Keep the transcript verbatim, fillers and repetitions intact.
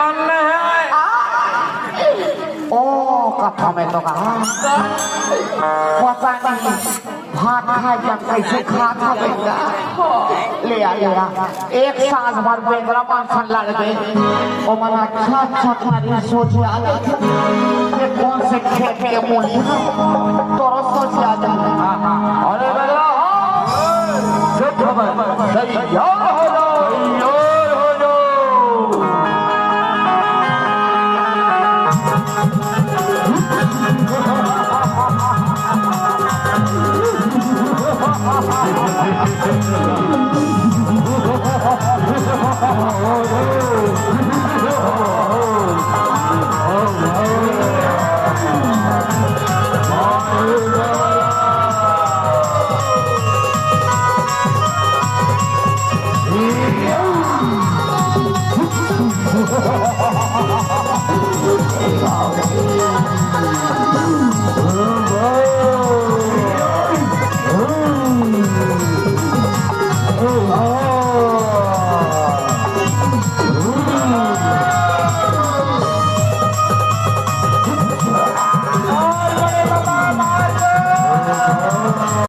ओ, कथा में तो कहा, पता नहीं भात खाए जब कैसे खात हवे गा। ले आ, ले आ, एक साँस भर बेंदरा मन सन लड़ गए। ओ मन अच्छा अच्छा खारी सोच आ गए कि कौन से खेत के मूली है, तोरो सोच आ जाए। अरे बेंदरा हो, जो खबर, तैयार हो जाओ, तैयार हो जाओ।